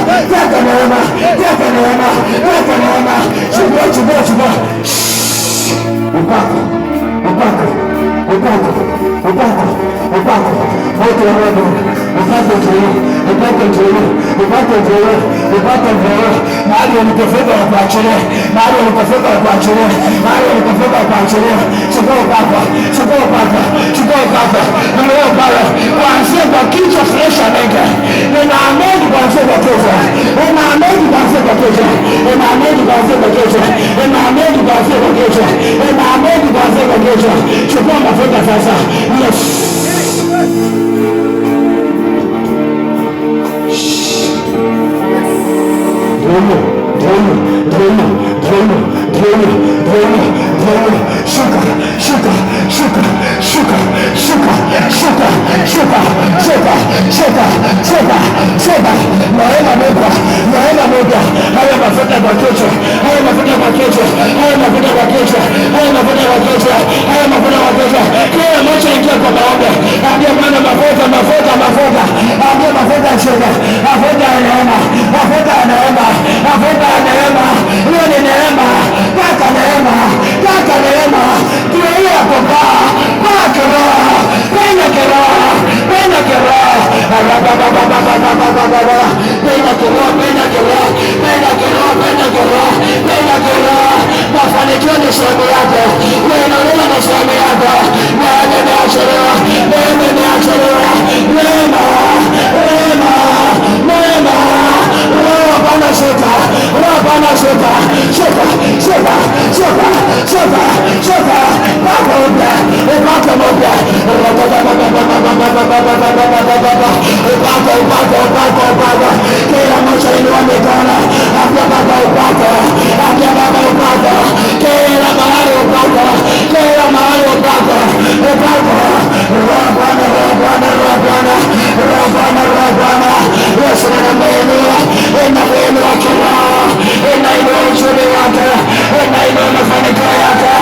Taka neema, taka neema, taka neema. Chukua, chukua, chukua. Upako, upako, upako, upako, upako. Moto wa Roho, upako ndio, upako ndio, upako ndio, upako ndio. Mahali ulipofika wakuachilie, mahali ulipofika wakuachilie, mahali ulipofika wakuachilie. Chukua upako, chukua upako, chukua upako. Ndio pale, kuanzia kwa kichwa fresh amenge. Ninaamini kuanzia kwa kichwa, ninaamini kuanzia kwa kichwa, ninaamini kuanzia kwa kichwa, ninaamini kuanzia kwa kichwa, ninaamini kuanzia kwa kichwa. Chukua mafuta sasa. Yes. Ndio, ndio, ndio, ndio, ndio, ndio, ndio. Shuka, shuka, shuka, shuka, shuka, shuka, shuka, shuka, shuka, shuka, shuka. Neema moja, neema moja. Haya mafuta kwa kichwa, haya mafuta kwa kichwa, haya mafuta kwa kichwa, haya mafuta kwa kichwa, haya mafuta kwa kichwa. Kila mmoja ingia kwa maombi. Ambia Bwana mafuta, mafuta, mafuta. Ambia mafuta shuka, mafuta ya neema, mafuta ya neema, mafuta ya neema. Hiyo ni neema. Pata neema, pata neema. Ndio hiyo ya kupaa, paa kiroho, penya kiroho, penya kiroho. Penya kiroho, penya kiroho, penya kiroho, penya kiroho, penya kiroho. Mafanikio ni sehemu yako, kuinuliwa ni sehemu yako. Neema imeachiliwa, neema imeachiliwa, neema, neema, neema. Roho Bwana shuka, Roho Bwana shuka, shuka, shuka, shuka, shuka, shuka. Paka upya, upaka upya. Upaka, upaka, upaka, upaka. Kila mmoja inua mikono, ambia Baba upaka, ambia Baba upaka. Kila mahali upaka, kila mahali upaka, upaka. Roho Bwana, Roho Bwana, Roho Bwana, Roho Bwana, Roho Bwana. Yesu anamuinua, inamuinua kiroho, inainua uchumi wake, inainua mafanikio yake,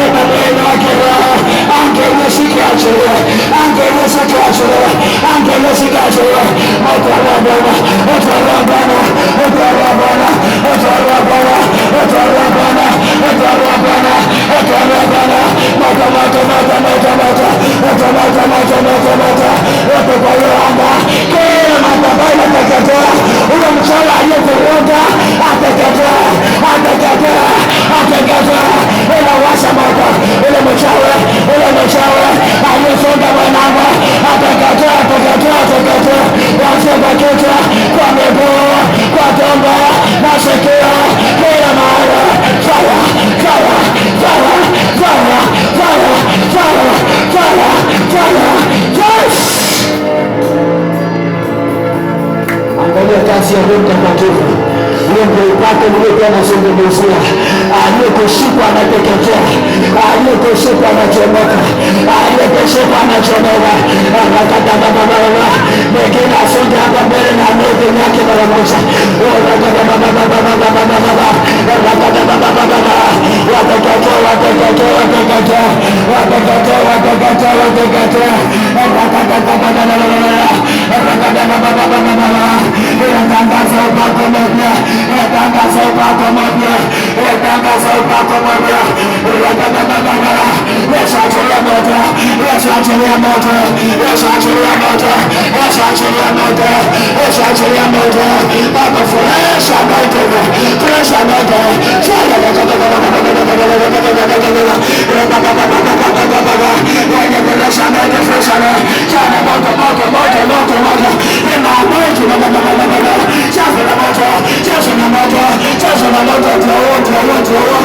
inamuinua kiroho. Angeruhusu kiachiliwe, angeruhusu kiachiliwe, angeruhusu kiachiliwe. Moto wa Roho Bwana, moto wa Roho Bwana, moto wa Roho Bwana, moto wa Roho Bwana, moto wa Roho Bwana, moto wa Roho Bwana, moto wa Roho Bwana, moto, moto, moto, moto, moto, moto, moto, moto, moto, moto, moto kwa hiyo anga, kila madhabahu inateketea, huyo mchawi aliyekuroga ateketea, ateketea, ateketea, inawasha moto ule mchawi, ule mchawi aliyefunga mwanangu ateketea, ateketea, ateketea, kuanzia kwa kichwa, kwa miguu, kwa tumbo, masikio, kila mahali, fire, fire, fire, fire, fire, fire, fire, fire, yes! Angalia kazi ya Roho Mtakatifu. Hiyo ndio upako niliokuwa nazungumzia. Aliyekushikwa anateketea, aliyekushikwa anachomeka, aliyekushikwa anachomeka. Rakadababababa. Mwingine asonge hapa mbele na anote yake mara moja. Rakadababababababababa. Rakadababababa. Wateketea, wateketea, wateketea, wateketea, wateketea, wateketea. Rakadababababababa. Rakadababababababa. Inatangaza upako mpya, inatangaza upako mpya, inatangaza upako mpya. Rakadababababa. Yesu achilia moto, Yesu achilia moto, Yesu achilia moto, Yesu achilia moto, Yesu achilia moto. Baba, fresh anointing, fresh anointing. Fresh anointing, fresh anointing. Chana moto, moto, moto, moto, moto. Ina anointing, jaza na moto, jaza na moto, jaza na moto, ndio huo, ndio huo, ndio huo.